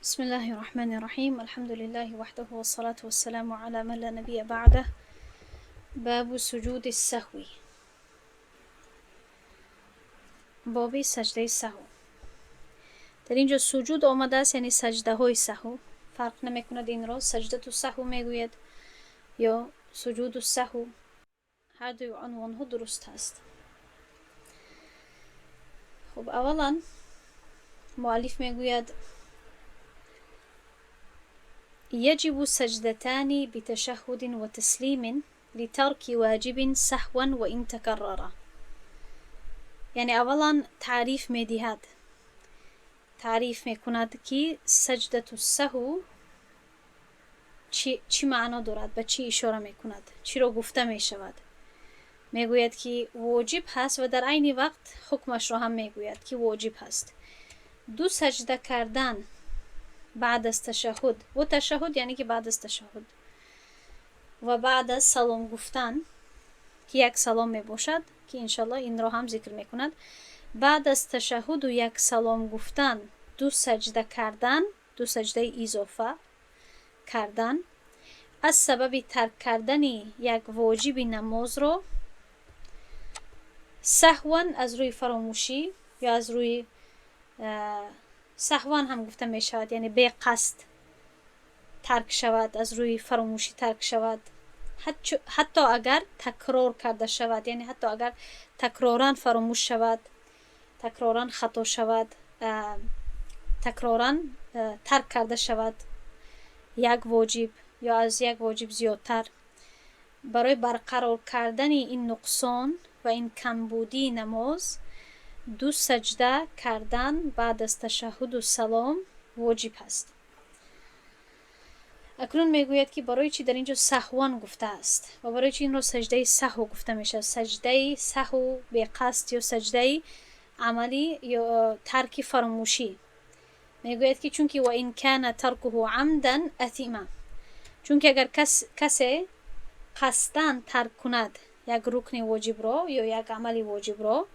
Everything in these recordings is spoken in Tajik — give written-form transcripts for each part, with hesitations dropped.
بسم الله الرحمن الرحيم، الحمد لله وحده، والصلاة والسلام على من لا نبي بعده. باب سجود السهو. боби саҷдаи саҳв. Дар ин ҷо суҷуд омадааст, яъне саҷдаҳои саҳв. Фарқ намекунад, инро سجدة السهو мегӯяд ё سجود السهو, ҳардуи унвонҳо дуруст ҳаст. Хуб, аввалан муаллиф мегӯяд: يجب سجدتان بتشهد وتسليم لترك واجب سهوا وإن تكرر. یعنی اولا تعریف میدهد، تعریف میکند که سجدة السهو چی معنا دارد، به چی اشاره میکند، چی را گفته میشود. میگوید که واجب هست و در عین وقت حکمش را هم میگوید که واجب هست دو سجده کردن بعد از تشهد و تشهد، یعنی که بعد از تشهد و بعد از سلام گفتن که یک سلام می باشد که انشالله این را هم ذکر میکند. بعد از تشهد و یک سلام گفتن دو سجده کردن، دو سجده اضافه کردن از سبب ترک کردن یک واجب نماز را سهوا، از روی فراموشی یا از روی سهوا هم گفته می شود، یعنی بی قصد ترک شود، از روی فراموشی ترک شود، حتی اگر تکرار کرده شود، یعنی حتی اگر تکرارا فراموش شود، تکرارا خطا شود، تکرارا ترک کرده شود یک واجب یا از یک واجب زیادتر، برای برقرار کردن این نقصان و این کمبودی نماز دو سجده کردن بعد از تشهد و سلام واجب هست. اکنون میگوید که برای چی در اینجا سهوا گفته است و برای چی این را سجده سهو گفته میشه، سجده سهو به قصد یا سجده عملی یا ترک فراموشی. میگوید که چونکه وإن كان تركه عمدا أثم، چونکه اگر کسی قصدا ترک کند یک رکن واجب را یا یک عمل واجب را،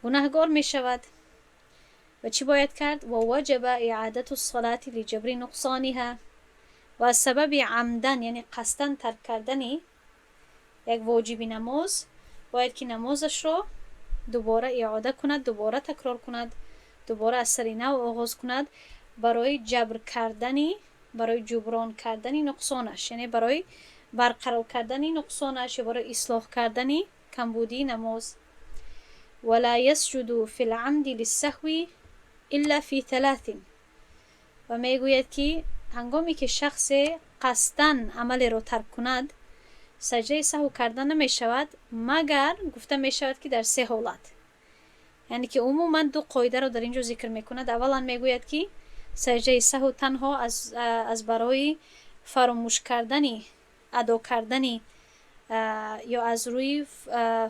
گناهگار می شود. و چی باید کرد؟ ووجب إعادة الصلاة لجبر نقصانها. و از سبب عمدا، یعنی قصدا ترک کردن یک واجب نماز، باید که نمازش را دوباره اعاده کند، دوباره تکرار کند، دوباره از سر نو آغاز کند برای جبر کردنی، برای جبران کردن نقصانش، یعنی برای برقرار کردن نقصانش یا برای اصلاح کردن کمبودی نماز. ولا يسجد في العمد للسهو إلا في ثلاث. و میگوید که هنگامی که شخص قصدا عمل را ترک کند، سجده سهو کرده نمی شود، مگر گفته می شود که در سه حالت. یعنی که عموما دو قاعده را در اینجا ذکر میکند. اولا میگوید که سجده سهو تنها از برای فراموش کردن ادا کردن یا از روی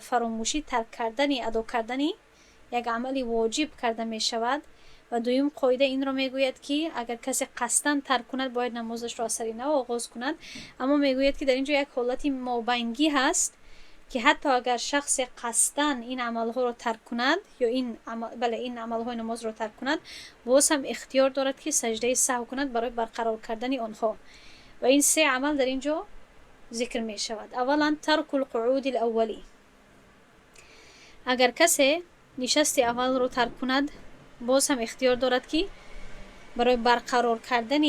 فراموشی ترک کردن ادا کردن یک عمل واجب کرده می شود. و دویم قاعده این را میگوید که اگر کسی قصدا ترک کند، باید نمازش را از سر نو آغاز کند. اما میگوید که در اینجا یک حالت مابینگی هست که حتی اگر شخص قصدا این عملها را ترک کند یا این عمل، بله، این عملهای نماز را ترک کند، باز هم اختیار دارد که سجده سهو کند برای برقرار کردن آنها. و این سه عمل در اینجا ذکر می شود. اولا ترك القعود الأول. اگر کسی نشست اول رو ترک کند، باز هم اختیار دارد که برای برقرار کردن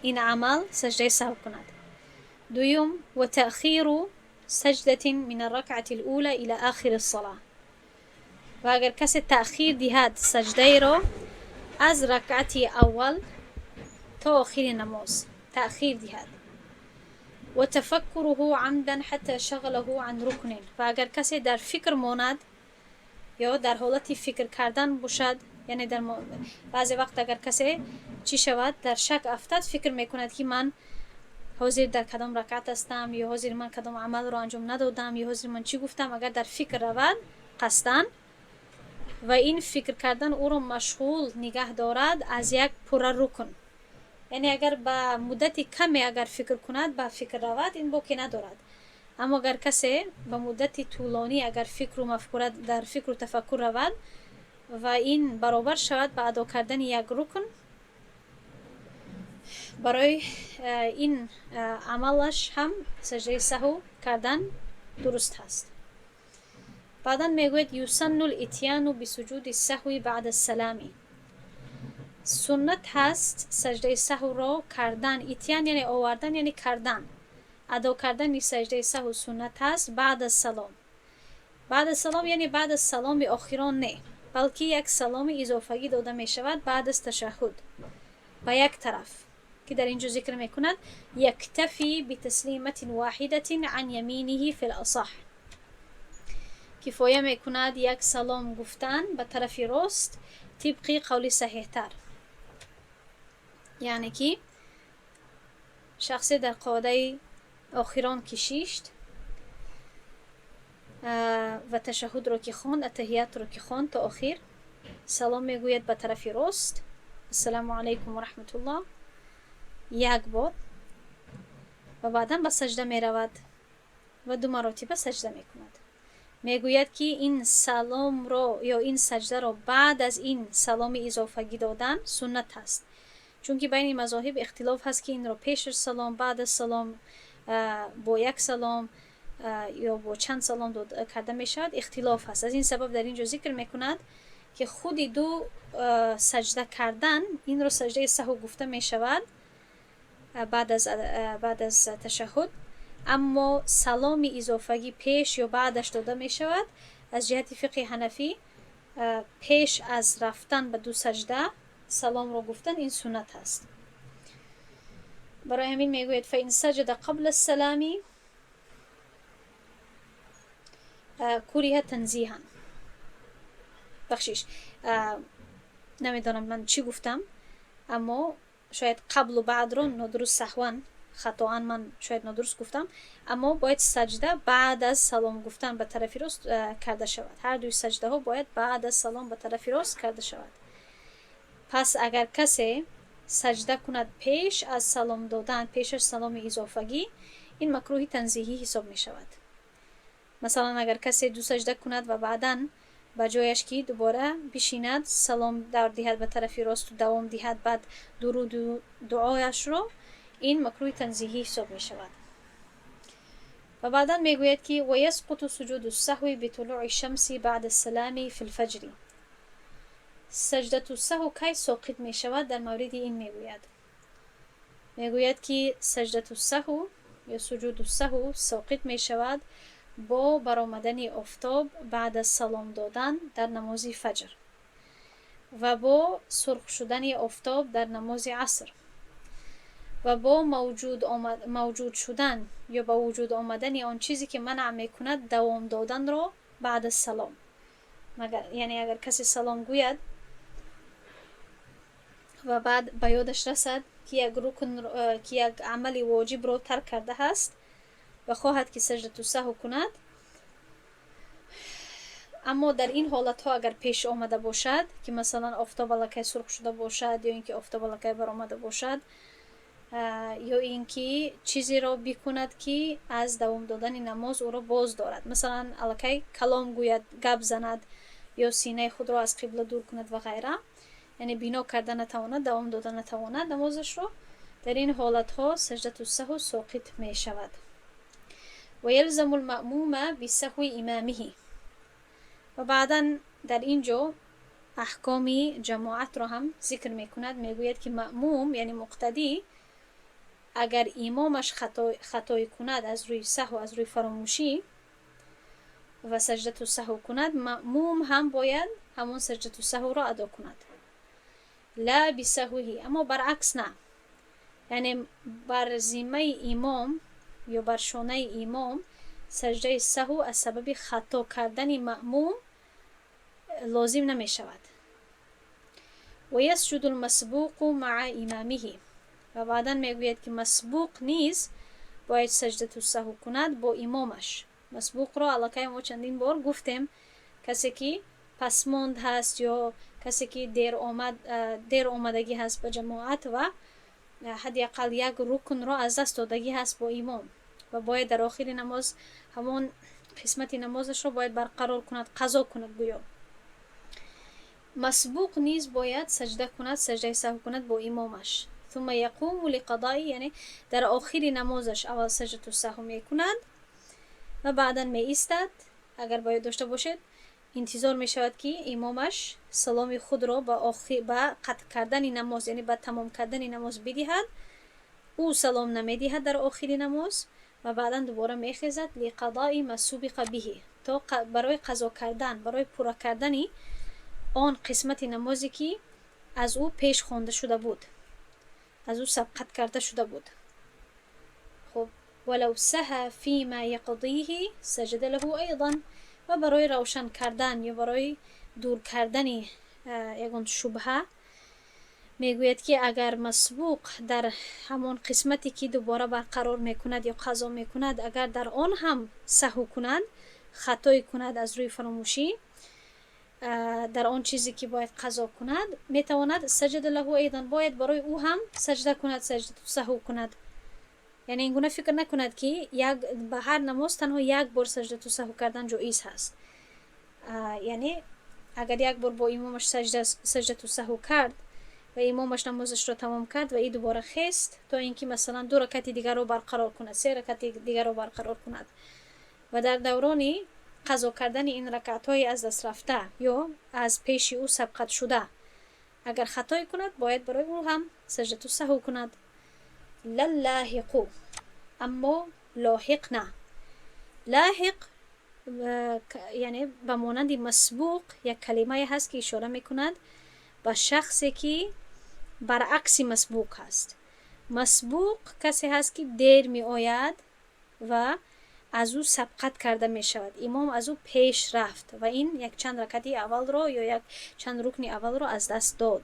این عمل سجده سهو کند. دویم وتأخير سجدة من الركعة الأولى إلى آخر الصلاة. و اگر کسی تأخیر دهد سجده را از رکعت اول تا آخر نماز تأخیر دهد. وتفكره عمدا حتى شغله عن ركن. و اگر کسی در فکر ماند یا در حالت فکر کردن باشد، یعنی در بعضی وقت اگر کسی چی شود، در شک افتد، فکر میکند که من حاضر در کدام رکعت هستم یا حاضر من کدام عمل رو انجام ندادم یا حاضر من چی گفتم، اگر در فکر رود قصدا و این فکر کردن او را مشغول نگه دارد از یک پوره رکن، یعنی اگر به مدت کمی اگر فکر کند، به فکر رود، این باکی ندارد. اما اگر کسی به مدت طولانی اگر فکر و مفکوره در فکر و تفکر رود و این برابر شود به ادا کردن یک رکن. Барои ин амалаш ҳам саҷдаи саҳв кардан дуруст ҳаст. Баъдан мегӯяд: يسن الإتيان بسجود السهو بعد السلام. Суннат ҳаст саҷдаи саҳвро кардан. إتيان яъне овардан, яъне кардан, адо кардани саҷдаи саҳв суннат ҳаст بعد السلام. بعد السلام яъне баъд аз саломи охирон не, балки як саломи изофагӣ дода мешавад баъд аз ташаҳҳуд ба як тараф, ки дар ин ҷо зикр мекунад: يكتفي بتسليمة واحدة عن يمينه في الأصح. Кифоя мекунад як салом гуфтан ба тарафи рост тибқи қавли саҳеҳтар. Яъне ки шахсе дар қоъдаи охирон ки шишт ва ташаҳҳудро ки хонд, аттаҳиятро ки хонд то охир, салом мегӯяд ба тарафи рост: السلام عليكم ورحمة الله, як бор, ва баъдан ба саҷда меравад ва ду маротиба саҷда мекунад. Мегӯяд, ки ин саломро ё ин саҷдаро баъд аз ин саломи изофагӣ додан суннат ҳаст, чунки байни мазоҳиб ихтилоф ҳаст, ки инро пеш аз салом, баъд аз салом, бо як салом ё бо чанд салом карда мешавад, ихтилоф ҳаст. Аз ин сабаб дар ин ҷо зикр мекунад, ки худи ду саҷда кардан, инро саҷдаи саҳв гуфта мешавад баъд аз ташаҳҳуд, аммо саломи изофагӣ пеш ё баъдаш дода мешавад. Аз ҷиҳати фиқҳи ҳанафӣ пеш аз рафтан ба ду саҷда саломро гуфтан ин суннат аст. Барои ҳамин мегӯяд: فإن سجد قبل السلام كره تنزيها. Бахшиш, намедонам ман чӣ гуфтам, аммо шояд қаблу баъдро нодуруст, саҳван, хатоан ман шояд нодуруст гуфтам, аммо бояд саҷда баъд аз салом гуфтан ба тарафи рост карда шавад. Ҳар дуи саҷдаҳо бояд баъд аз салом ба тарафи рост карда шавад. Пас агар касе саҷда кунад пеш аз салом додан, пеш аз саломи изофагӣ, ин макрӯҳи танзиҳӣ ҳисоб мешавад. Масалан, агар касе ду саҷда кунад ва баъдан ба ҷояш ки дубора бишинад, салом диҳад ба тарафи росту давом диҳад баъд дуруду дуояшро, ин макрӯҳи танзиҳӣ ҳисоб мешавад. Ва баъдан мегӯяд, ки ويسقط سجود السهو بطلوع الشمس بعد السلام في الفجر. سجدة السهو кай соқит мешавад, дар мавриди ин мегӯяд, ки سجدة السهو ё سجود السهو соқит мешавад бо баромадани офтоб баъд аз салом додан дар намози фаҷр ва бо сурх шудани офтоб дар намози аср ва бо мавҷуд шудан ё ба вуҷуд омадани он чизе, ки манъ мекунад давом доданро баъд аз салом. Яъне агар касе салом гӯяд ва баъд ба ёдаш расад, ки як рукн, ки як амали воҷибро тарк кардааст ва хоҳад, ки سجدة السهو кунад, аммо дар ин ҳолатҳо агар пеш омада бошад, ки масалан офтоб аллакай сурх шуда бошад ё ин ки офтоб аллакай баромада бошад, ё ин ки чизеро бикунад, ки аз давом додани намоз ӯро боз дорад, масалан, аллакай калом гӯяд, гап занад ё синаи худро аз қибла дур кунад ва ғайра, яъне бино карда натавонад, давом дода натавонад намозашро, дар ин ҳолатҳо سجدة السهو соқит мешавад. ويلزم المأموم بسهو إمامه. Ва баъдан дар ин ҷо аҳкоми ҷамоатро ҳам зикр мекунад. Мегӯяд, ки маъмум, яъне муқтадӣ, агар имомаш хатое кунад аз рӯи саҳв, аз рӯи фаромӯшӣ ва سجدة السهو кунад, маъмум ҳам бояд ҳамон سجدة السهو ро адо кунад. لا بسهوه. Аммо баръакс на, яъне бар зиммаи имом ё бар шонаи имом саҷдаи саҳв аз сабаби хато кардани маъмум лозим намешавад. ويسجد المسبوق مع إمامه. Ва баъдан мегӯяд, ки масбуқ низ бояд سجدة السهو кунад бо имомаш. Масбуқро аллакай мо чандин бор гуфтем: касе ки пасмонд ҳаст ё касе ки дер омадагӣ ҳаст ба ҷамоат ва ҳадди ақал як рукнро аз даст додагӣ ҳаст бо имом ва бояд дар охири намоз ҳамон қисмати намозашро бояд барқарор кунад, қазо кунад гӯё. Масбуқ низ бояд саҷда кунад, саҷдаи саҳв кунад бо имомаш. ثم يقوم لقضاء، یعنی در آخر نمازش اول سجدة السهو میکند و بعدا می ایستد. اگر باید داشته باشد، انتظار می شود که امامش سلام خود را به آخر، به قطع کردن نماز، یعنی به تمام کردن نماز بدهد. او سلام نمیدهد در آخر نماز و بعدا دوباره میخیزد، لقضاء ما سبق به، تا برای قضا کردن، برای پوره کردن آن قسمت نمازی که از او پیش خوانده شده بود، از او سبقت کرده شده بود. خب، ولو سها فيما يقضيه سجد له أيضا. و برای روشن کردن یا برای دور کردن یگان شبهه میگوید که اگر مسبوق در همان قسمتی که دوباره برقرار میکند یا قضا میکند، اگر در آن هم سهو کند، خطای کند از روی فراموشی در آن چیزی که باید قضا کند، میتواند سجد له أيضا، باید برای او هم سجده کند، سجده سهو کند. یعنی اینگونه فکر نکند که یک به هر نماز تنها یک بار سجده سهو کردن جایز هست. یعنی اگر یک بار با امامش سجده سهو کرد و امامش نمازش را تمام کرد و ای دوباره خیست تا اینکه مثلا دو رکعت دیگر رو برقرار کند، سه رکعت دیگر رو برقرار کند و در دوران قضا کردن این رکعت های از دست رفته یا از پیش او سبقت شده اگر خطای کند، باید برای او هم سجده سهو کند. لا اللاحق، اما لاحق نه. لاحق یعنی به مانند مسبوق یک کلمه هست که اشاره میکند به شخصی که برعکس مسبوق هست. مسبوق کسی هست که دیر می آید و از او سبقت کرده می شود، امام از او پیش رفت و این یک چند رکعتی اول رو یا یک چند رکن اول رو از دست داد.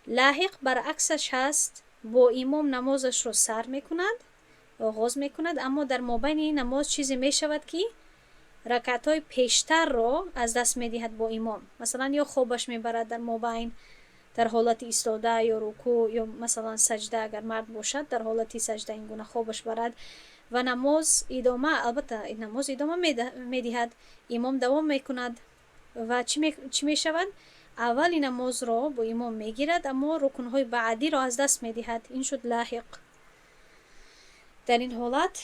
لاحق برعکسش هست، با امام نمازش رو سر میکند، آغاز میکند، اما در مابین نماز چیزی می شود که رکعت های پیشتر رو از دست میدهد با امام. مثلا یا خوابش میبرد در مابین، در حالت ایستاده یا رکوع یا مثلا سجده، اگر مرد باشد در حالت سجده این گونه خوابش برد و نماز ادامه، البته نماز ادامه میدهد، امام دوام میکند و چی می شود؟ اول نماز را با امام میگیرد اما رکنهای بعدی را از دست میدهد. این شد لاحق. در این حالت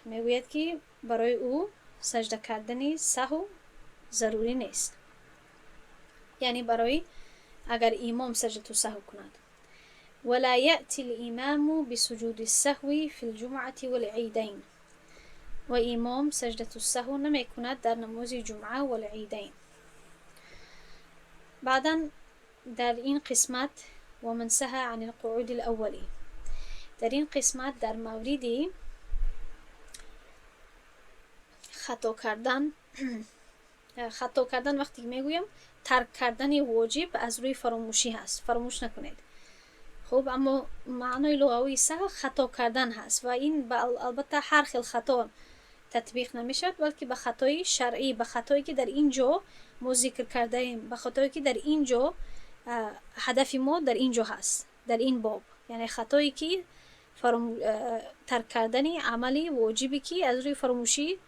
میگوید که برای او سجده کردن سهو ضروری نیست، یعنی برای اگر امام سجده سهو کند. ولا يأتي الإمام بسجود السهو في الجمعة والعيدين. و امام سجدة السهو نمی کند در نماز جمعه و العیدین. بعدا در این قسمت ومن سها عن القعود الأول، در این قسمت در مورد خطا کردن، خطا کردن وقتی میگویم ترک کردن واجب از روی فراموشی هست، فراموش نکنید. خب، اما معنای لغوی سهو خطا کردن هست و این البته هر خیل خطا تطبیق نمیشود، بلکه به خطای شرعی، به خطایی که در اینجا ما ذکر کرده ایم، به خطایی که در اینجا هدف ما در اینجا هست، در این باب، یعنی خطایی که ترک کردن عملی واجبی که از روی فراموشی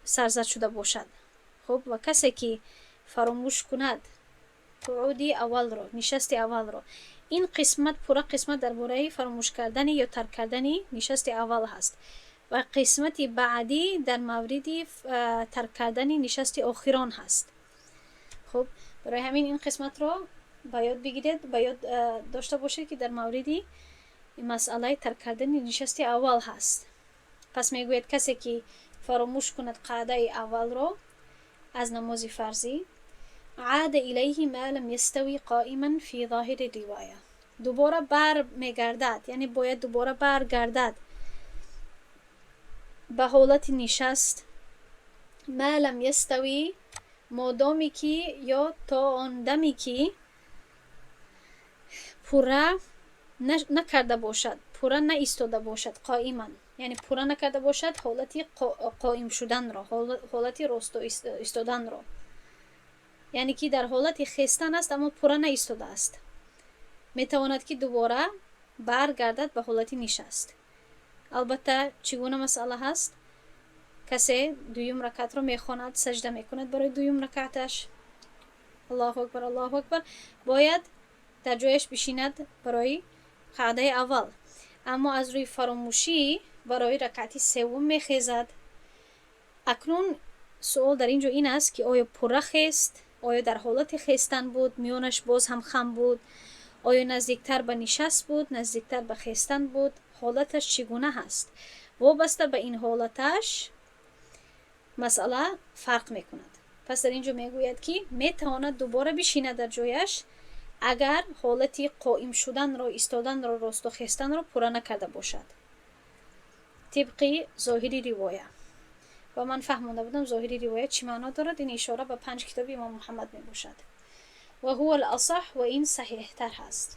سرزد شده باشد. خب، و کسی که فراموش کند قعودی اول رو، نشست اول رو، این قسمت پورا قسمت درباره فراموش کردن یا ترک کردن نشست اول هست و قسمت بعدی در مورد ترک کردن نشست آخران هست. خب، برای همین این قسمت رو باید بگیرید، باید داشته باشید که در مورد مسئله ترک کردن نشست اول هست. پس میگوید کسی که فراموش کند قعده اول رو از نماز فرضی، عاد إليه ما لم يستوي قائما في ظاهر الرواية، دوباره بر میگردد، یعنی باید دوباره برگردد به حالت نشست، ما لم يستوي، مادامی که یا تا آن دمی که پوره نکرده باشد، پوره نایستاده باشد، قائما، یعنی پوره نکرده باشد حالت قائم شدن را، حالت راست ایستادن را، یعنی که در حالت خیستن است اما پوره نایستاده است، میتواند که دوباره برگردد به حالت نشست. البته چگونه مسئله هست؟ کسی دویم رکعت رو میخواند، سجده میکند برای دویم رکعتش، الله اکبر، الله اکبر، باید дар ҷояш бишинад барои қаъдаи аввал, аммо аз рӯи фаромӯшӣ барои ракъати севум мехезад. Акнун суол дар ин ҷо ин аст, ки оё пурра хест, оё дар ҳолати хестан буд, миёнаш боз ҳам хам буд, оё наздиктар ба нишаст буд, наздиктар ба хестан буд, ҳолаташ чӣ гуна ҳаст? Вобаста ба ин ҳолаташ масъала фарқ мекунад. Пас дар ин ҷо мегӯяд, ки метавонад дубора бишинад дар ҷояш, агар ҳолати қоим шуданро, истоданро, росту хестанро пурра накарда бошад, тибқи зоҳири ривоя. Ва ман фаҳмонда будам, зоҳири ривоя чӣ маъно дорад. Ин ишора ба панҷ китоби имом Муҳаммад мебошад. وهو الأصح, ва ин саҳеҳтар ҳаст.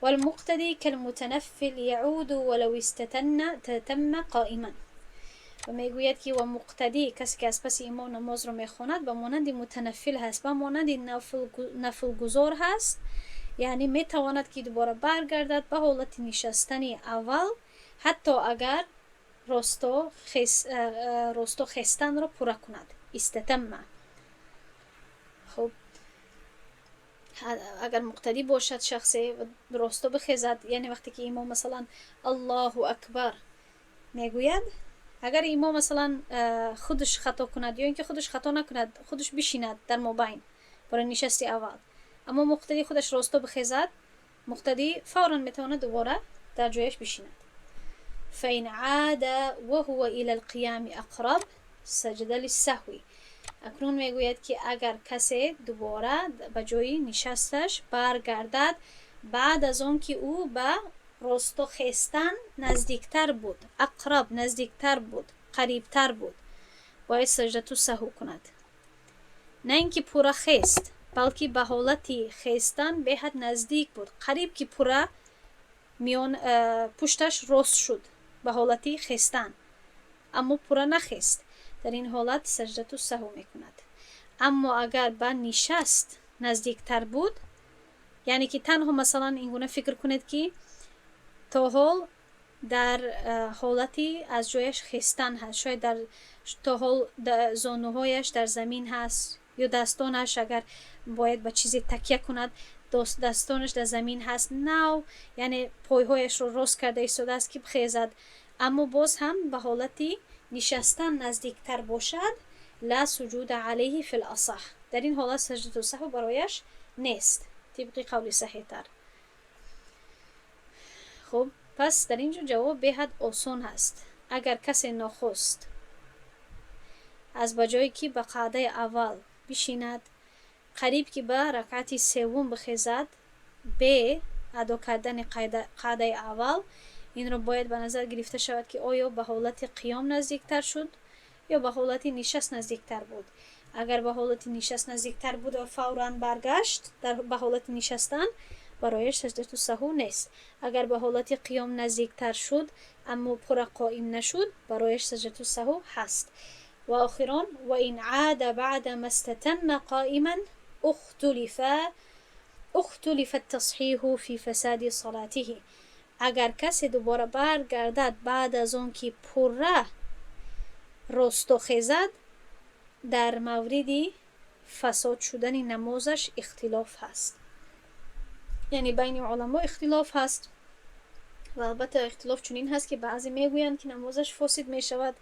والمقتدي كالمتنفل يعود ولو استتم قائما. و میگوید که و مقتدی، کسی که از پس امام نماز رو میخواند، به مانند متنفل هست، به مانند نفل گذار هست. یعنی میتواند که دوباره برگردد به حالت نشستن اول، حتی اگر росто хестанро пурра кунад. استتم. خب، агар муқтадӣ бошад шахсе, росто бихезад, яъне вақте ки имом масалан «Аллоҳу акбар» мегӯяд, агар имом масалан худаш хато кунад ё ин ки худаш хато накунад, худаш бишинад дар мобайн барои нишасти аввал, аммо муқтадӣ худаш росто бихезад, муқтадӣ фавран метавонад дубора дар ҷояш бишинад. فإن عاد وهو إلى القيام أقرب سجد للسهو. Акнун мегӯяд, ки агар касе дубора ба ҷои нишасташ баргардад, баъд аз он ки ӯ ба росто хестан наздиктар буд, أقرب, наздиктар буд, қарибтар буд, бояд саҷдату саҳв кунад. На ин ки пурра хест, балки ба ҳолати хестан беҳад наздик буд, қариб ки пурра миён пушташ рост шуд ба ҳолати хестан, аммо пурра нахест. Дар ин ҳолат саҷдату саҳв мекунад. Аммо агар ба нишаст наздиктар буд, яъне ки танҳо масалан ин гуна фикр кунед, ки то ҳол дар ҳолати аз ҷояш хестан ҳаст, шояд дар то ҳол зонуҳояш дар замин ҳаст ё дастонаш, агар бояд ба чизе такя кунад, дастонаш дар замин ҳаст, нав яъне пойҳояшро рост карда истодааст, ки бихезад, аммо боз ҳам ба ҳолати нишастан наздиктар бошад, لا سجود عليه في الأصح. Дар ин ҳолат саҷдату саҳв барояш нест, тибқи қавли саҳеҳтар. Хуб, пас дар ин ҷо ҷавоб беҳад осон ҳаст. Агар касе нохост аз ба ҷое ки ба қаъдаи аввал бишинад, қариб ки ба ракъати севум бихезад бе адо кардани қаъдаи аввал, инро бояд ба назар гирифта шавад, ки оё ба ҳолати қиём наздиктар шуд ё ба ҳолати нишаст наздиктар буд. Агар ба ҳолати нишаст наздиктар буд ва фавран баргашт ба ҳолати нишастан, барояш саҷдату саҳв нест. Агар ба ҳолати қиём наздиктар шуд, аммо пурра қоим нашуд, барояш саҷдату саҳв ҳаст. Ва охирон: وإن عاد بعدما استتم قائما اختلف التصحيح في فساد صلاته. Агар касе дубора баргардад баъд аз он ки пурра росто хезад, дар мавриди фасод шудани намозаш ихтилоф ҳаст, яъне байни уламо ихтилоф ҳаст. Ва албатта ихтилоф чунин ҳаст, ки баъзе мегӯянд, ки намозаш фосид мешавад,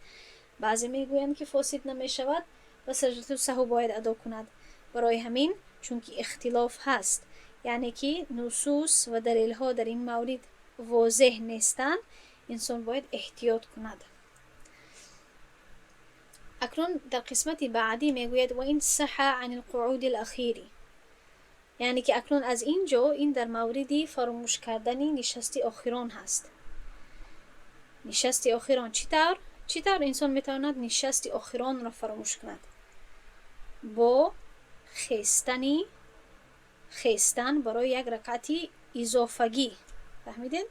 баъзе мегӯянд, ки фосид намешавад ва саҷдату саҳв бояд адо кунад. Барои ҳамин, чунки ихтилоф ҳаст, яъне ки нусус ва далелҳо дар ин маврид возеҳ нестанд, инсон бояд эҳтиёт кунад. Акнун дар қисмати баъдӣ мегӯяд: وإن سها عن القعود الأخير. Яъне ки акнун аз ин ҷо ин дар мавриди фаромӯш кардани нишасти охирон ҳаст. Нишасти охирон чӣ тавр инсон метавонад нишасти охиронро фаромӯш кунад? Бо хестан барои як ракъати изофагӣ. Фаҳмидед?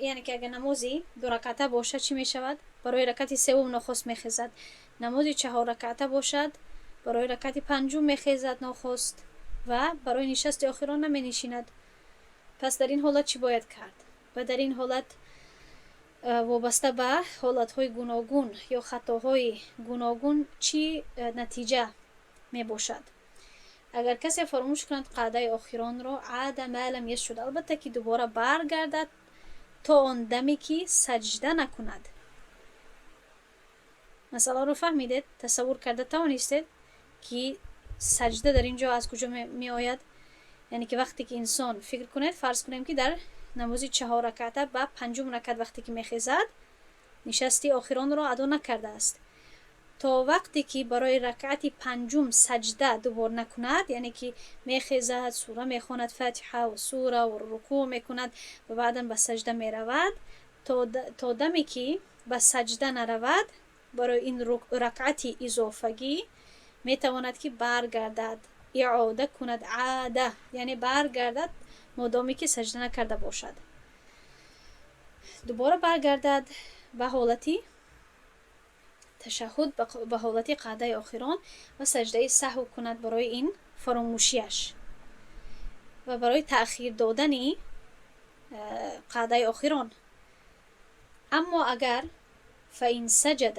Яъне ки агар намози дуракъата бошад, чӣ мешавад? Барои ракъати севум нохост мехезад. Намози чаҳорракъата бошад, барои ракъати панҷум мехезад нохост ва барои нишасти охирон наменишинад. Пас дар ин ҳолат чӣ бояд кард? Ва дар ин ҳолат вобаста ба ҳолатҳои гуногун ё хатоҳои гуногун чӣ натиҷа мебошад? Агар касе фаромӯш кунад қаъдаи охиронро, عاد ما لم يسجد, албатта ки дубора баргардад то он даме, ки саҷда накунад. Масъаларо фаҳмидед? Тасаввур карда тавонистед, ки саҷда дар ин ҷо аз куҷо меояд? Яъне ки вақте ки инсон, фикр кунед, фарз кунем, ки дар намози чаҳор раката ба панҷум ракат вақте ки мехезад, нишасти охиронро адо накардааст. То вақте ки барои ракъати панҷум саҷда дубор накунад, яъне ки мехезад, сура мехонад, фатиҳа ва сура ва рукӯъ мекунад ва баъдан ба саҷда меравад, то даме ки ба саҷда наравад, барои ин ракъати изофагӣ метавонад, ки баргардад, иода кунад. عاد, яъне баргардад, модоме ки саҷда накарда бошад, дубора баргардад ба ҳолати ташаҳҳуд, ба ҳолати қаъдаи охирон ва саҷдаи саҳв кунад барои ин фаромӯшиаш ва барои таъхир додани қаъдаи охирон. Аммо агар فإن سجد,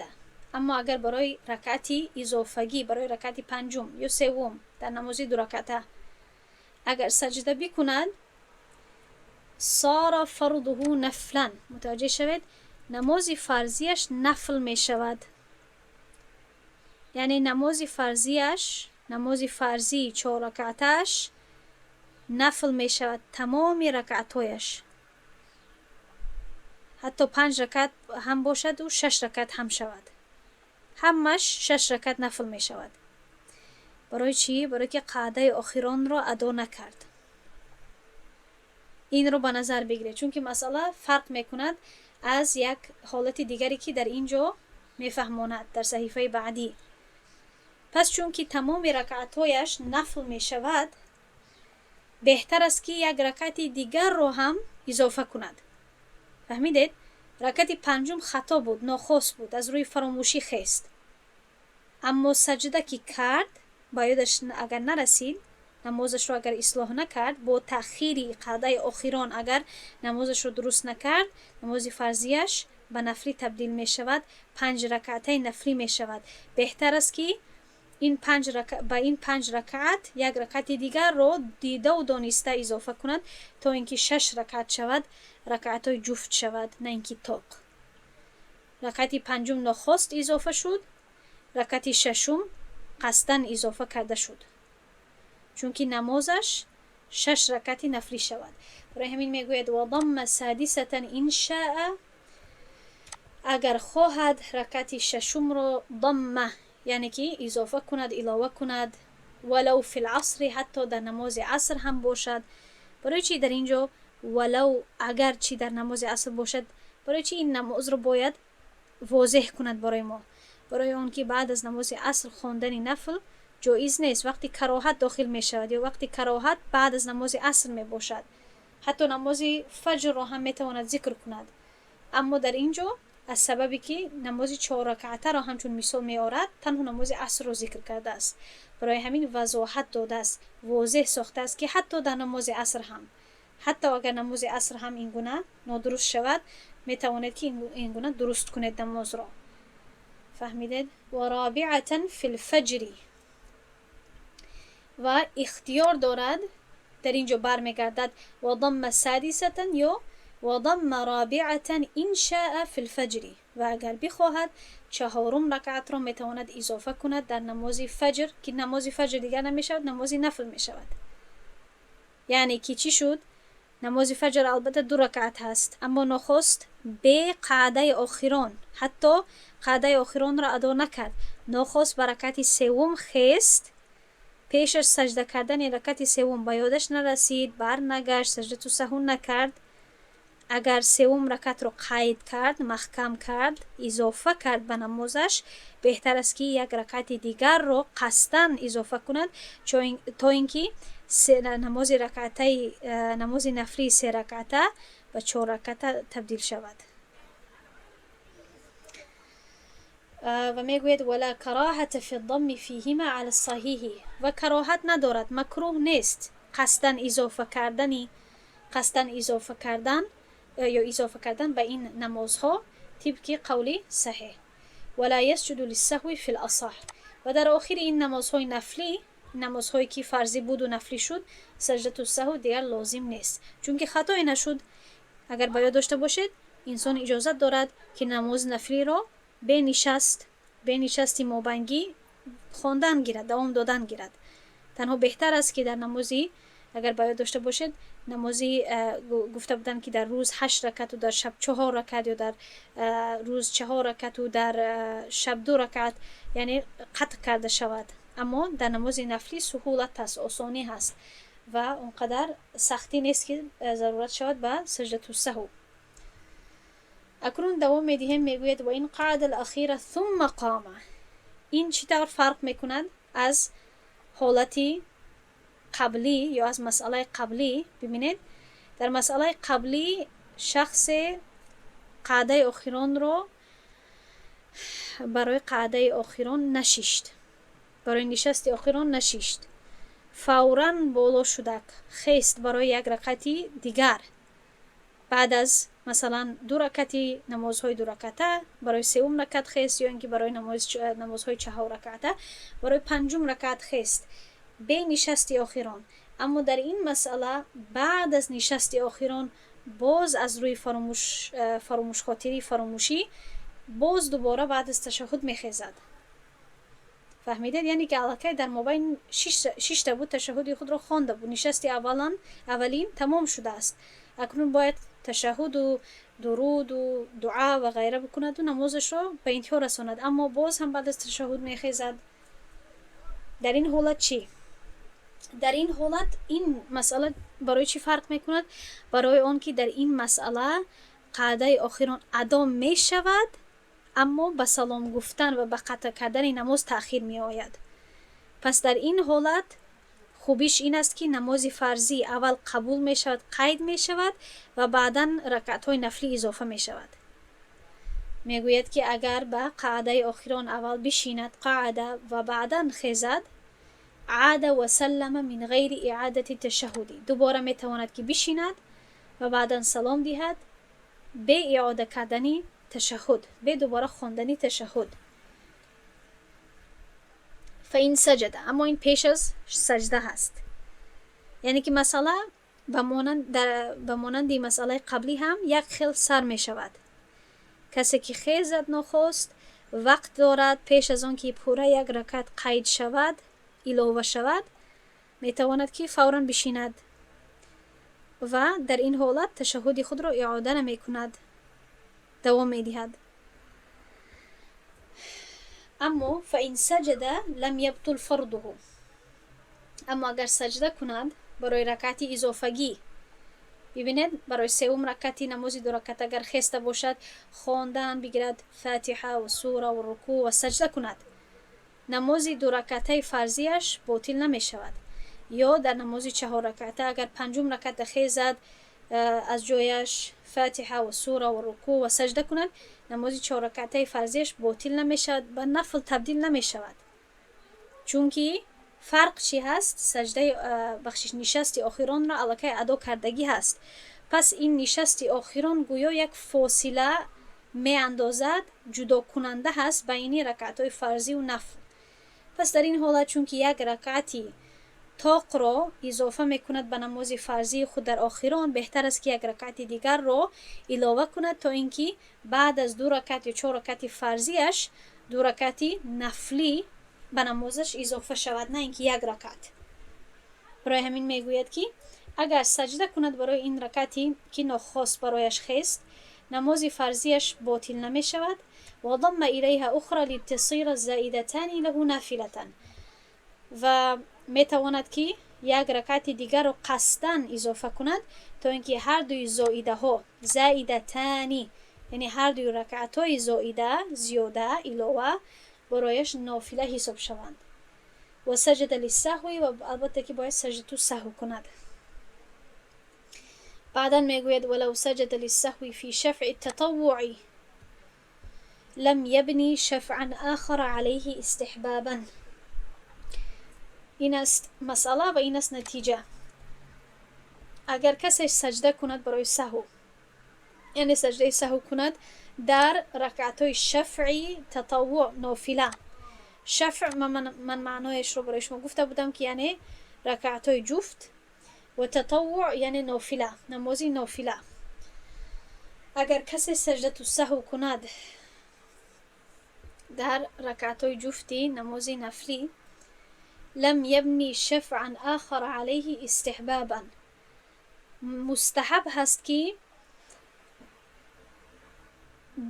аммо агар барои ракъати изофагӣ, барои ракъати панҷум ё севум дар намози дуракъата агар саҷда бикунад, صار فرضه نفلا. Мутаваҷҷеҳ шавед, намози фарзияш нафл мешавад, яъне намози фарзияш, намози фарзии чорракъатааш нафл мешавад, тамоми ракъатҳояш, ҳатто панҷ ракат ҳам бошаду шаш ракат ҳам шавад, ҳамаш шаш ракат нафл мешавад. Барои чӣ? Барое ки қаъдаи охиронро адо накард. Инро ба назар бигиред, чунки масъала фарқ мекунад аз як ҳолати дигаре, ки дар ин ҷо мефаҳмонад дар саҳифаи баъдӣ. Пас чунки тамоми ракъатҳояш нафл мешавад, беҳтар аст, ки як ракъати дигарро ҳам изофа кунад. Фаҳмидед? Ракъати панҷум хато буд, нохост буд, аз рӯи фаромӯшӣ хест, аммо саҷда ки кард, ба ёдаш агар нарасид, намозашро агар ислоҳ накард, бо таъхири қаъдаи охирон агар намозашро дуруст накард, намози фарзияш ба нафлӣ табдил мешавад, панҷ ракъатаи нафлӣ мешавад. Беҳтар аст, ки ин ба ин панҷ ракъат як ракъати дигарро дидаву дониста изофа кунад, то ин ки шаш ракъат шавад, ракъатҳои ҷуфт шавад, на ин ки тоқ. Ракъати панҷум нохост изофа шуд, ракъати шашум қасдан изофа карда шуд, чунки намозаш шаш ракъати нафлӣ шавад. Барои ҳамин мегӯяд: وضم سادسة إن شاء. Агар хоҳад, ракъати шашумро ضم, яъне ки изофа кунад, илова кунад, ولو في العصر, ҳатто дар намози аср ҳам бошад. Барои чӣ дар ин ҷо ولو, агар чӣ дар намози аср бошад? Барои чӣ ин намозро бояд возеҳ кунад барои мо? Барои он ки баъд аз намози аср хондани нафл ҷоиз нест. Вақти кароҳат дохил мешавад ё вақти кароҳат баъд аз намози аср мебошад. Ҳатто намози фаҷрро ҳам метавонад зикр кунад, аммо дар ин ҷо аз сабабе ки намози чорракъатаро ҳамчун мисол меорад, танҳо намози асрро зикр кардааст. Барои ҳамин вазоҳат додааст, возеҳ сохтааст, ки ҳатто дар намози аср ҳам, ҳатто агар намози аср ҳам ин гуна нодуруст шавад, метавонед, ки ин гуна дуруст кунед намозро. Фаҳмидед? ورابعة في الفجر. Ва ихтиёр дорад, дар ин ҷо бармегардад: وضم سادسة ё وضم رابعة إن شاء في الفجر. Ва агар бихоҳад, чаҳорум ракъатро метавонад изофа кунад дар намози фаҷр, ки намози фаҷр дигар намешавад, намози нафл мешавад. Яъне ки чӣ шуд? Намози фаҷр албатта ду ракъат ҳаст, аммо нохост бе қаъдаи охирон, ҳатто қаъдаи охиронро адо накард, нохост ба ракъати севум хест. Пеш аз саҷда кардани ракъати севум ба ёдаш нарасид, барнагашт, саҷдату саҳв накард. Агар севум ракъатро қайд кард, маҳкам кард, изофа кард ба намозаш, беҳтар аст, ки як ракъати дигарро қасдан изофа кунад, то ин ки намози ракъатаи намози нафлии се ракъата ба чор ракъата табдил шавад. Ва мегӯяд: ولا كراهة في الضم فيهما على الصحيح. Ва кароҳат надорад, макрӯҳ нест қасдан изофа кардани, қасдан изофа кардан ё изофа кардан ба ин намозҳо тибқи қавли саҳеҳ. ولا يسجد للسهو في الأصح. Ва дар охири ин намозҳои нафлӣ Намозҳое ки фарзӣ буду нафлӣ шуд, саҷдату саҳв дигар лозим нест, чунки хатое нашуд. Агар ба ёд дошта бошед, инсон иҷозат дорад, ки намози нафлиро бе нишаст, бе нишасти мобайнгӣ хондан гирад, давом додан гирад. Танҳо беҳтар аст, ки дар намози, агар ба ёд дошта бошед, намози гуфта буданд, ки дар рӯз ҳашт ракату дар шаб чаҳор ракат ё дар рӯз чаҳор ракату дар шаб ду ракат, яъне қатъ карда шавад. Аммо дар намози нафлӣ суҳулат аст, осонӣ ҳаст ва он қадар сахтӣ нест, ки зарурат шавад ба саҷдату саҳв. Акнун давом медиҳем. Мегӯяд: وإن قعد الأخيرة ثم قام. Ин чӣ тавр фарқ мекунад аз ҳолати қаблӣ ё аз масъалаи қаблӣ? Бибинед, дар масъалаи қаблӣ шахсе қаъдаи охиронро, барои қаъдаи охирон нашишт, барои нишасти охирон нашишт, фавран боло шудак хест барои як ракати дигар. Баъд аз, масалан, ду ракати намозҳои дураката барои сеюм ракат хест ё ин ки барои намозҳои чаҳорраката барои панҷум ракат хест бе нишасти охирон. Аммо дар ин масъала баъд аз нишасти охирон боз аз рӯи фаромӯшхотирӣ, фаромӯшӣ боз дубора баъд аз ташаҳҳуд мехезад. Фаҳмидед? Яъне ки аллакай дар мобайн шишта буд, ташаҳҳуди худро хонда буд, нишасти аввалан аввалин тамом шудааст. Акнун бояд ташаҳҳуду дуруду дуа ва ғайра бикунаду намозашро ба интиҳо расонад, аммо боз ҳам баъд аз ташаҳҳуд мехезад. Дар ин ҳолат чӣ? Дар ин ҳолат ин масъала барои чӣ фарқ мекунад? Барои он ки дар ин масъала қаъдаи охирон адо мешавад, аммо ба салом гуфтан ва ба қатъ кардани намоз таъхир меояд. Пас дар ин ҳолат хубиш ин аст, ки намози фарзӣ аввал қабул мешавад, қайд мешавад ва баъдан ракъатҳои нафлӣ изофа мешавад. Мегӯяд, ки агар ба қаъдаи охирон аввал бишинад, قعد, ва баъдан хезад, عاد وسلم من غير إعادة التشهد. Дубора метавонад, ки бишинад ва баъдан салом диҳад бе иода кардани ташаҳҳуд, бе дубора хондани ташаҳҳуд. فإن سجد. Аммо ин пеш аз саҷда ҳаст, яъне ки масъала ба монанди масъалаи қаблӣ ҳам як хел сар мешавад. Касе ки хезад нохост, вақт дорад пеш аз он ки пурра як ракат қайд шавад, илова шавад, метавонад, ки фавран бишинад ва дар ин ҳолат ташаҳҳуди худро иода намекунад, давом медиҳад. Аммо فإن سجد لم يبطل فرضه. Аммо агар саҷда кунад барои ракати изофагӣ, бибинед, барои сеюм ракати намози дуракат агар хеста бошад, хондан бигирад фатиҳа ва сура ва рукӯъ ва саҷда кунад, намози дуракатаи фарзиаш ботил намешавад. Ё дар намози чаҳорраката агар панҷум раката хезад аз ҷояш, фатиҳа ва сура ва рукӯъ ва саҷда кунад, намози чаҳорракатаи фарзиаш ботил намешавад, ба нафл табдил намешавад. Чунки фарқ чӣ ҳаст? Саҷдаи, бахшиш, нишасти охиронро аллакай адо кардагӣ ҳаст. Пас ин нишасти охирон гӯё як фосила меандозад, ҷудокунанда ҳаст байни ракъатҳои фарзиву нафл. Пас дар ин ҳолат, чунки як ракъати тоқро изофа мекунад ба намози фарзии худ дар охирон, беҳтар аст, ки як ракъати дигарро илова кунад, то ин ки баъд аз ду ракат ё чор ракати фарзиаш ду ракати нафлӣ ба намозаш изофа шавад, на ин ки як ракат. Барои ҳамин мегӯяд, ки агар саҷда кунад барои ин ракати, ки нохост барояш хест, намози фарзиаш ботил намешавад. وضم إليها أخرى لتصير الزائدتان له نافلة. Ва метавонад, ки як ракати дигарро қасдан изофа кунад, то ин ки ҳардуи зоидаҳо, زائدتان, яъне ҳардуи ракъатҳои зоида, зиёда, илова барояш нофила ҳисоб шаванд. وسجد للسهو. Ва албатта ки бояд саҷдату саҳв кунад. Баъдан мегӯяд: ولو سجد للسهو في شفع التطوع لم يبن شفعا آخر عليه استحبابا. Ин аст масъала ва ин аст натиҷа. Агар касе саҷда кунад барои саҳв, яъне саҷдаи саҳв кунад дар ракъатҳои шафъи татаввуъ, нофила, Шафъ ман маънояшро барои шумо гуфта будам, ки яъне ракъатҳои ҷуфт, ва татаввуъ яъне нофила, намози нофила. Агар касе саҷдату саҳв кунад дар ракъатҳои ҷуфти намози нафлӣ, лам ябни шафъан ахара алайҳи истиҳбабан, мустаҳаб ҳаст, ки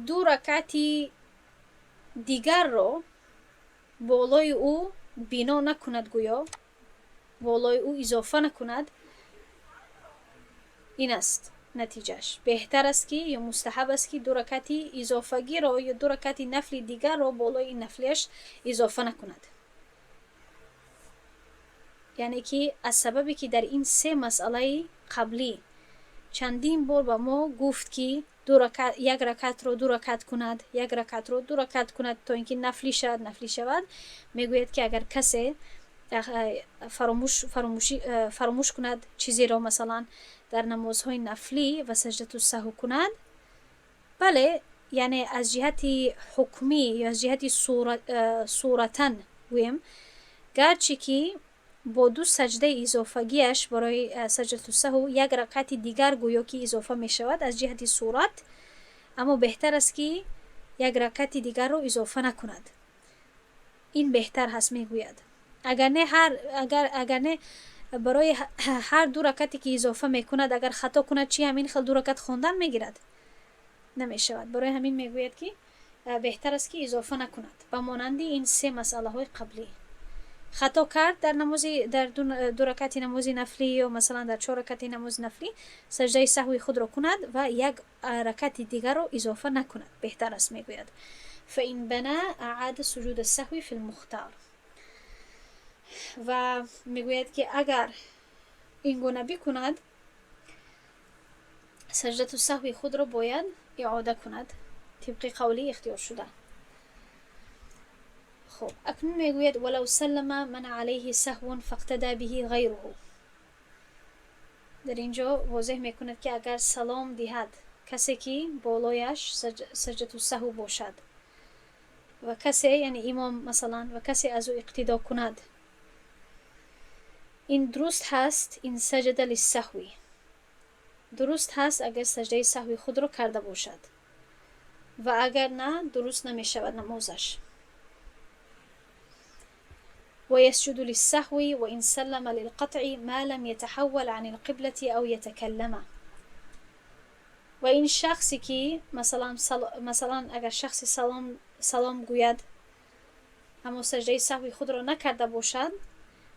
ду ракъати дигарро болои ӯ бино накунад, гӯё болои ӯ изофа накунад. Ин аст натиҷааш. Беҳтар аст, ки ё мустаҳаб аст, ки ду ракъати изофагиро ё ду ракъати нафли дигарро болои ин нафлиаш изофа накунад. Яъне ки аз сабабе ки дар ин се масъалаи қаблӣ чандин бор ба мо гуфт, ки як ракъатро ду ракъат кунад, як ракъатро ду ракъат кунад, то ин ки нафлӣ шавад, нафлӣ шавад. Мегӯяд, ки агар касе фаромӯш кунад чизеро, масалан, дар намозҳои нафлӣ ва саҷдату саҳв кунад, бале, яъне аз ҷиҳати ҳукмӣ ё аз ҷиҳати суратан гӯем, гарчи ки бо ду саҷдаи изофагиаш барои саҷдату саҳв як ракъати дигар гӯё ки изофа мешавад аз ҷиҳати сурат, аммо беҳтар аст, ки як ракъати дигарро изофа накунад. Ин беҳтар ҳаст, мегӯяд. Агар не, ҳар агар не, барои ҳар ду ракъате ки изофа мекунад, агар хато кунад чӣ, ҳамин хел ду ракъат хондан мегирад? Намешавад. Барои ҳамин мегӯяд, ки беҳтар аст, ки изофа накунад. Ба монанди ин се масъалаҳои қаблӣ, хато кард дар намози, дар ду ракъати намози нафлӣ ё масалан дар чор ракъати намози нафлӣ, саҷдаи саҳви худро кунад ва як ракъати дигарро изофа накунад, беҳтар аст, мегӯяд. فإن بنى أعاد سجود السهو في المختار. Ва мегӯяд, ки агар ин гуна бикунад, саҷдату саҳви худро бояд иода кунад тибқи қавли ихтиёршуда. Хуб, акнун мегӯяд: ولو سلم من عليه سهو فاقتدى به غيره. Дар ин ҷо возеҳ мекунад, ки агар салом диҳад касе, ки болояш саҷдату саҳв бошад, ва касе, яъне имом масалан, ва касе аз ӯ иқтидо кунад, ин дуруст ҳаст. إن سجد للسهو, дуруст ҳаст, агар саҷдаи саҳви худро карда бошад, ва агар на, дуруст намешавад намозаш. ويسجد للسهو وإن سلم للقطع ما لم يتحول عن القبلة أو يتكلم. Ва ин шахсе ки масалан, агар шахсе салом гӯяд, аммо саҷдаи саҳви худро накарда бошад,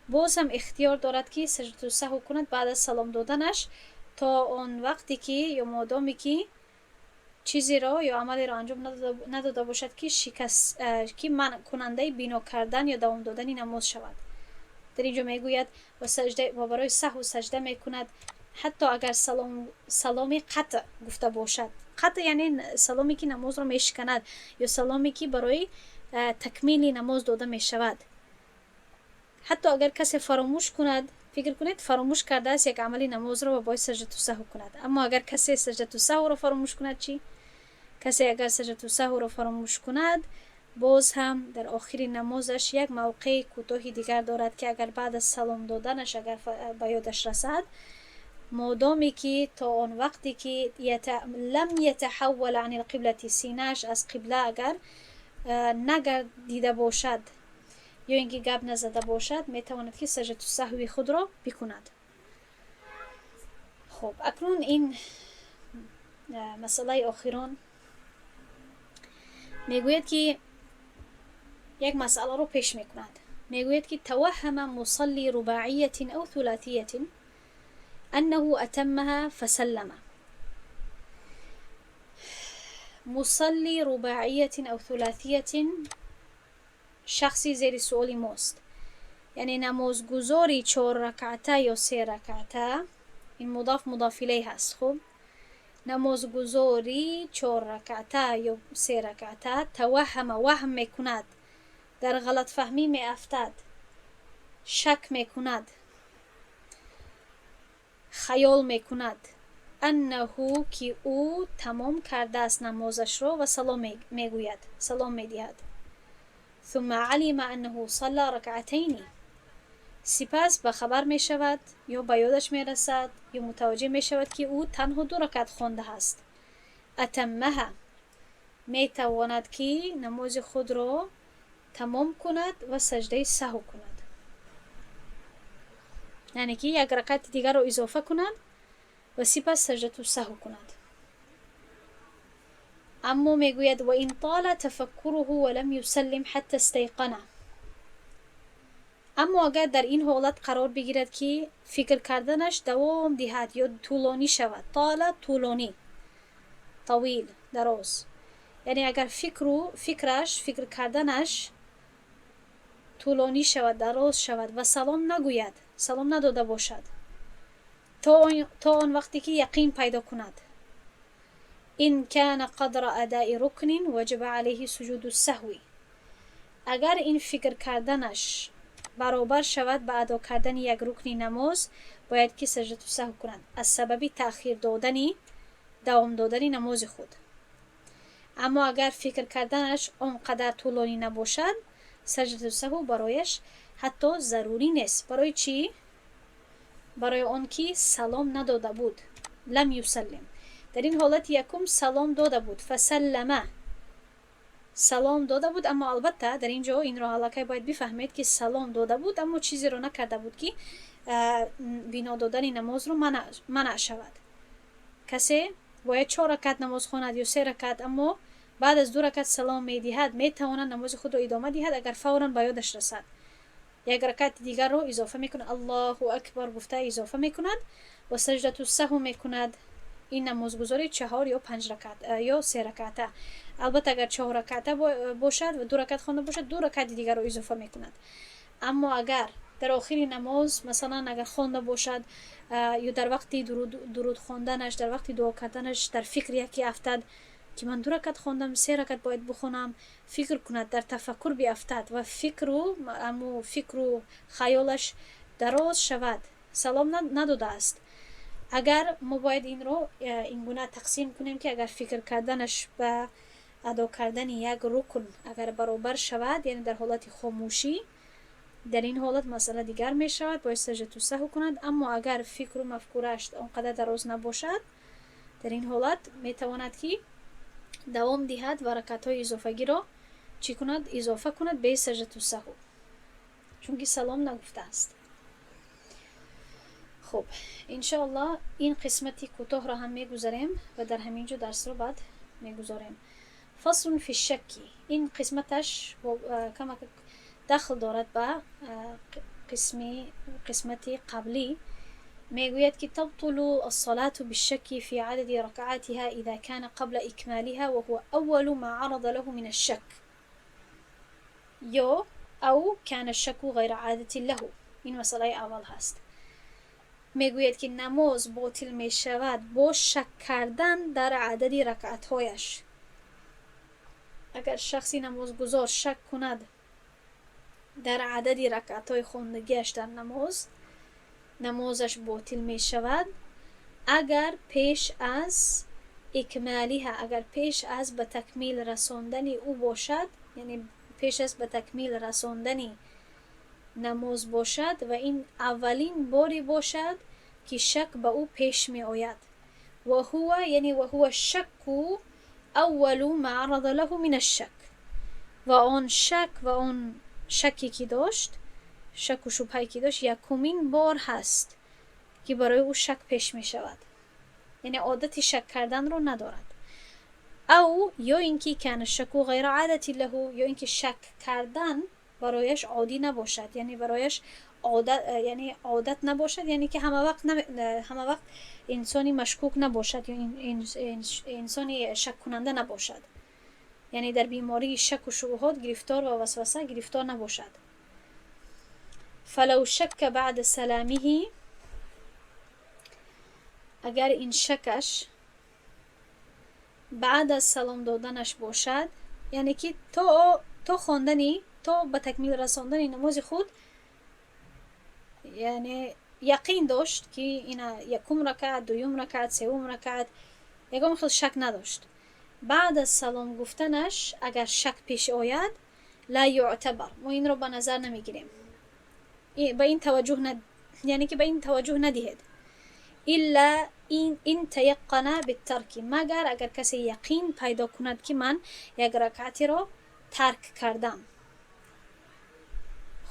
боз ҳам ихтиёр дорад, ки саҷдату саҳв кунад баъд аз салом доданаш, то он вақте ки ё модоме ки чизеро ё амалеро анҷом надода бошад, ки ки манъкунандаи бино кардан ё давом додани намоз шавад. Дар ин ҷо мегӯяд: ва барои саҳву саҷда мекунад, ҳатто агар саломи қатъ гуфта бошад. Қатъ яъне саломе, ки намозро мешиканад, ё саломе, ки барои такмили намоз дода мешавад. Ҳатто агар касе фаромӯш кунад, фикр кунед, фаромӯш кардааст як амали намозро ва бояд саҷдату саҳв кунад. Аммо агар касе саҷдату саҳвро фаромӯш кунад чӣ? Касе агар саҷдату саҳвро фаромӯш кунад, боз ҳам дар охири намозаш як мавқеи кӯтоҳи дигар дорад, ки агар баъд аз салом доданаш агар ба ёдаш расад, модоме ки то он вақте ки لم يتحول عن القبلة, синааш аз қибла агар нагардида бошад ё ин ки гап назада бошад, метавонад, ки саҷдату саҳви худро бикунад. Хуб, акнун ин масъалаи охирон мегӯяд, ки як масъаларо пеш мекунад. Мегӯяд, ки توهم مصلي رباعية أو ثلاثية أنه أتمها فسلم. مصلي رباعية أو ثلاثية шахси зери суоли мост, яъне намозгузори чорракъата ё се ракъата. Ин мудоф мудоф илайҳ ҳаст. Хуб, намозгузори чорракъата ё се ракъата توهم, ваҳм мекунад, дар ғалатфаҳмӣ меафтад, шак мекунад, хаёл мекунад, أنه, ки ӯ тамом кардааст намозашро, ва салом мегӯяд, салом медиҳад. ثم علم أنه صلى ركعتين، سپس به خبر می شود یا به یادش می رسد یا متوجه می شود که او تنها دو رکعت خوانده است، أتمها، می تواند که نماز خود را تمام کند و سجده سهو کند، یعنی که یک رکعت دیگر را اضافه کند و سپس سجده سهو کند. اما میگوید وإن طال تفكره ولم يسلم حتى استيقن، اما اگر در این حالت قرار بگیرد که فکر کردنش دوام دهد یا طولانی شود، طال طولانی، طویل دراز، یعنی اگر فکرش فکر کردنش طولانی شود، دراز شود و سلام نگوید، سلام نداده باشد تا آن وقتی که یقین پیدا کند، إن كان قدر أداء ركن وجب عليه سجود السهو، اگر این فکر کردنش برابر شود به ادا کردن یک رکن نماز، باید که سجده سهو کند از سبب تأخیر دادن دوام دادن نماز خود. اما اگر فکر کردنش آنقدر طولانی نباشد، سجده سهو برایش حتی ضروری نیست. برای چی؟ برای آنکه سلام نداده بود، لم يسلم. در این حالت یکم سلام داده بود، فسلم، سلام داده بود، اما البته در اینجا این را аллакай бояд бифаҳмед ки салом дода буд, аммо чизеро накарда буд ки бино додани намозро манъ шавад. Касе бояд чор ракат намоз хонад ё се ракат, аммо баъд аз ду ракат салом медиҳад, метавонад намози худро идома диҳад. Агар фавран ба ёдаш расад, як ракати дигарро изофа мекунад, Аллоҳу акбар гуфта изофа мекунад ва саҷдату саҳв мекунад. Ин намозгузори чаҳор ё панҷ ракат ё се раката. Албатта, агар чаҳор раката бошад ва ду ракат хонда бошад, ду ракати дигарро изофа мекунад. Аммо агар дар охири намоз, масалан, агар хонда бошад ё дар вақти дуруд хонданаш, дар вақти дуо карданаш дар фикр яке афтад ки ман ду ракат хондам, се ракат бояд бихонам, фикр кунад, дар тафаккур биафтад ва фикру аму фикру хаёлаш дароз шавад, салом надодааст. Агар мо бояд инро ин гуна тақсим кунем ки агар фикр карданаш ба адо кардани як рукн агар баробар шавад, яъне дар ҳолати хомӯшӣ, дар ин ҳолат масъала дигар мешавад, бояд саҷдату саҳв кунад. Аммо агар фикру мафкурааш он қадар дароз набошад, дар ин ҳолат метавонад ки давом диҳад ва ракатҳои изофагиро чӣ кунад? Изофа кунад бе саҷдату саҳв, чунки салом нагуфтааст. Хуб, иншоаллоҳ, ин қисмати кӯтоҳро ҳам мегузарем ва дар ҳамин ҷо дарсро баъд мегузорем. فصل في الشك. Ин қисматаш камак дахл дорад ба қисмати қаблӣ. Мегӯяд ки تبطل الصلاة بالشك في عدد ركعاتها إذا كان قبل إكمالها وهو أول ما عرض له من الشك ё أو كان الشك غير عادة له. این مسئله اول هست. Мегӯяд ки намоз ботил мешавад бо шак кардан дар адади ракъатҳояш. Агар шахси намозгузор шак кунад дар адади ракъатҳои хондагиаш дар намоз, намозаш ботил мешавад, агар пеш аз إكمالها، агар пеш аз ба такмил расондани ӯ бошад, яъне пеш аз ба такмил расондани намоз бошад ва ин аввалин боре бошад ки шак ба ӯ пеш меояд. وهو, яъне وهو الشك أول ما عرض له من الشك، ва он шак ва он шаке ки дошт, шаку шубҳае ки дошт, якумин бор ҳаст ки барои ӯ шак пеш мешавад, яъне одати шак карданро надорад. أو ё ин ки كان الشك غير عادة له، ё ин ки шак кардан барояш оддӣ набошад, яъне барояш одат, яъне одат набошад, яъне ки ҳама вақт инсони машкук набошад ё инсони шаккунанда набошад, яъне дар бемории шаку шубҳот гирифтор ва васваса гирифтор набошад. فلو شك بعد سلامه، агар ин шакаш баъд аз салом доданаш бошад, яъне ки то хондани, то ба такмил расондани намози худ, яъне яқин дошт ки ина якум ракаат, дуюм ракаат, севум ракаат, ягон хел шак надошт, баъд аз салом гуфтанаш агар шак пеш ояд, لا يعتبر, мо инро ба назар намегирем, ба ин таваҷҷӯҳ, яъне ки ба ин таваҷҷӯҳ надиҳед. إلا إن تيقن بالترك, магар агар касе яқин пайдо кунад, ки ман як ракъатеро тарк кардам.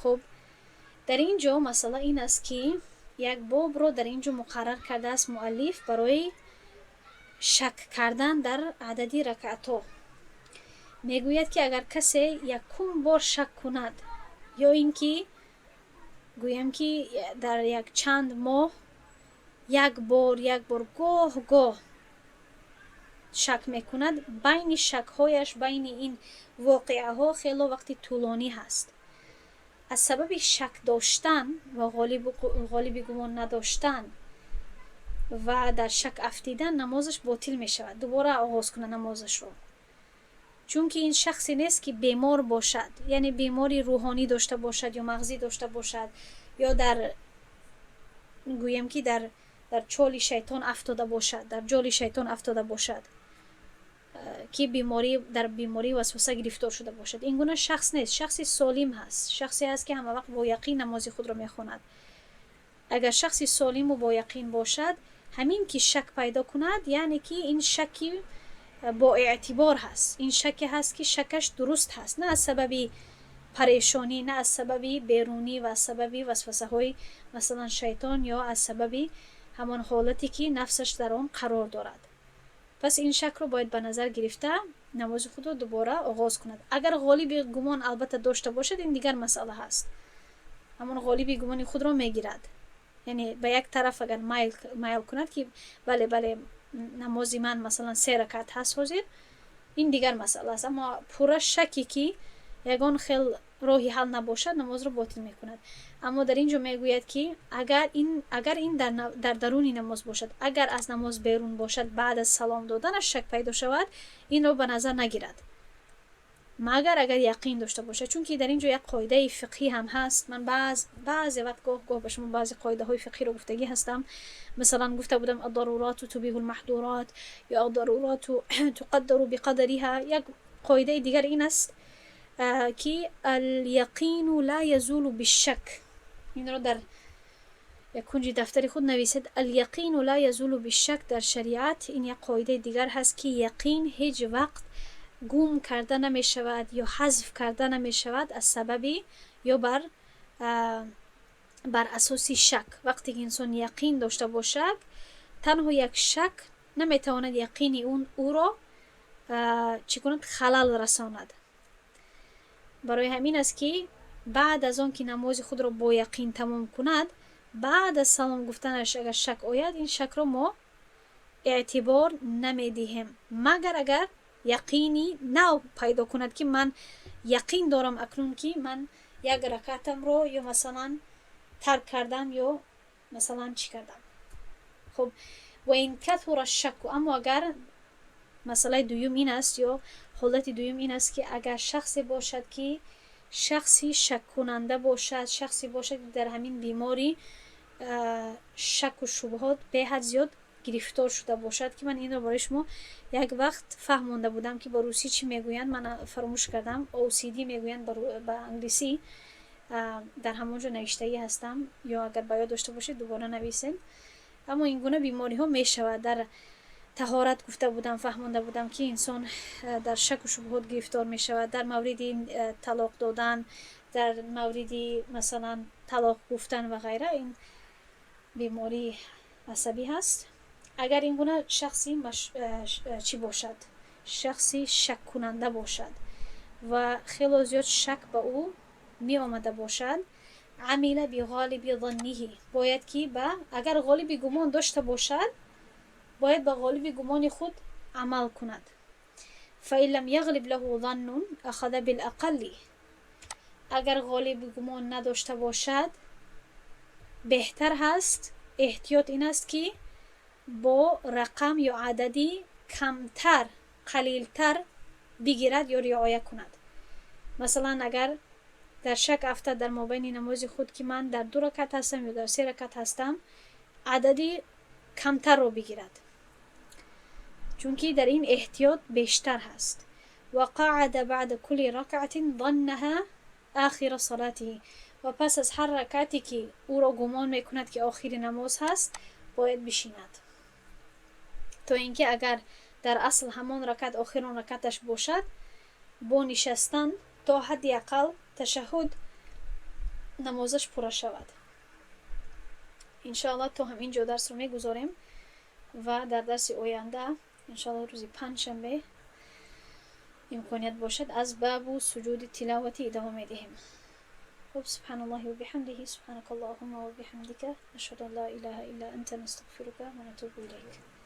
Хуб, дар ин ҷо масъала ин аст, ки як бобро дар ин ҷо муқаррар кардааст муаллиф барои шак кардан дар адади ракъатҳо. Мегӯяд, ки агар касе якум бор шак кунад ё ин ки гӯям, ки дар як чанд моҳ як бор, як бор, гоҳ гоҳ шак мекунад, байни шакҳояш, байни ин воқеаҳо хело вақти тӯлонӣ ҳаст, аз сабаби шак доштан ва ғолиби гумон надоштан ва дар шак афтидан намозаш ботил мешавад, дубора оғоз кунад намозашро. Чунки ин шахсе нест, ки бемор бошад, яъне бемори рӯҳонӣ дошта бошад ё мағзӣ дошта бошад, ё дар гӯем, ки дар чоли шайтон афтода бошад, дар ҷоли шайтон афтода бошад, ки беморӣ, дар бемории васваса гирифтор шуда бошад. Ин гуна шахс нест, шахси солим ҳаст, шахсе ҳаст, ки ҳама вақт бо яқин намози худро мехонад. Агар шахси солиму бо яқин бошад, ҳамин ки шак пайдо кунад, яъне ки ин шаки бо эътибор ҳаст, ин шаке ҳаст, ки шакаш дуруст ҳаст, на аз сабаби парешонӣ, на аз сабаби берунӣ ва аз сабаби васвасаҳои, масалан, шайтон ё аз сабаби ҳамон ҳолате, ки нафсаш дар он қарор дорад. Пас ин шакро бояд ба назар гирифта, намози худро дубора оғоз кунад. Агар ғолиби гумон албатта дошта бошад, ин дигар масъала ҳаст, ҳамон ғолиби гумони худро мегирад, яъне ба як тараф агар майл кунад, ки бале, бале, намози ман, масалан, се ракат ҳаст ҳозир, ин дигар масъала аст. Аммо пурра шаке, ки ягон хел роҳи ҳал набошад, намозро ботил мекунад. Аммо дар ин ҷо мегӯяд, ки агар ин дар даруни намоз бошад, агар аз намоз берун бошад, баъд аз салом доданаш шак пайдо шавад, инро ба назар нагирад, магар агар яқин дошта бошад. Чунки дар ин ҷо як қоидаи фиқҳӣ ҳам ҳаст. Ман баъзе вақт, гоҳ гоҳ ба шумо баъзе қоидаҳои фиқҳиро гуфтагӣ ҳастам. Масалан, гуфта будам: الضرورات تبيح المحظورات ё الضرورات تقدر بقدرها. Як қоидаи дигар ин аст, ки اليقين لا يزول بالشك. Инро дар як кунҷи дафтари худ нависед: اليقين لا يزول بالشك. Дар шариат ин як қоидаи дигар ҳаст, ки яқин ҳеҷ вақт гум карда намешавад ё ҳазф карда намешавад аз сабаби ё бар асоси шак. Вақте ки инсон яқин дошта бошад, танҳо як шак наметавонад яқини ӯро чӣ кунад, халал расонад. Барои ҳамин аст, ки баъд аз он ки намози худро бо яқин тамом кунад, баъд аз салом гуфтанаш агар шак ояд, ин шакро мо эътибор намедиҳем, магар агар яқини нав пайдо кунад, ки ман яқин дорам акнун, ки ман як ракатамро ё, масалан, тарк кардам ё, масалан, чӣ кардам. Хуб, وإن كثر الشك. Аммо агар масъалаи дуюм ин аст ё ҳолати дуюм ин аст, ки агар шахсе бошад, ки шахси шаккунанда бошад, шахсе бошад, ки дар ҳамин бемори шаку шубҳот беҳад зиёд гирифтор шуда бошад, ки ман инро барои шумо як вақт фаҳмонда будам, ки ба русӣ чӣ мегӯянд, ман фаромӯш кардам, OCD мегӯянд ба англисӣ, дар ҳамон ҷо навиштагӣ ҳастам, ё агар ба ёд дошта бошед, дубора нависед. Аммо ин гуна бемориҳо мешавад. Дар таҳорат гуфта будам, фаҳмонда будам, ки инсон дар шаку шубҳот гирифтор мешавад дар мавриди талоқ додан, дар мавриди, масалан, талоқ гуфтан ва ғайра. Ин бемории асабӣ ҳаст. Агар ин гуна шахси чӣ бошад, шахси шаккунанда бошад ва хело зиёд шак ба ӯ меомада бошад, عمل بغالب ظنه, бояд ки ба агар ғолиби гумон дошта бошад, бояд ба ғолиби гумони худ амал кунад. فإن لم يغلب له ظن أخذ بالأقل. Агар ғолиби гумон надошта бошад, беҳтар ҳаст, эҳтиёт ин аст, ки бо рақам ё адади камтар, қалилтар бигирад ё риоя кунад. Масалан, агар дар шак афтад дар мобайни намози худ, ки ман дар ду ракат ҳастам ё дар се ракат ҳастам, адади камтарро бигирад, чунки дар ин эҳтиёт бештар ҳаст. وقعد بعد كل ركعة ظنها آخر صلاته. و پس از هر رکعتی که او را گمان میکند که آخر نماز هست، باید بشیند تا اینکه اگر در اصل همان رکعت آخرین رکعتش باشد، با نشستن تا حداقل تشهد نمازش پوره شود. انشاءالله تا همینجا درس رو میگذاریم و در درس آینده، انشاءالله روز پنجشنبه امکانیت باشد، از باب سجود التلاوة ادامه میدهیم. خب، سبحان الله وبحمده، سبحانك اللهم وبحمدك، نشهد أن لا إله إلا أنت، نستغفرك ونتوب إليك.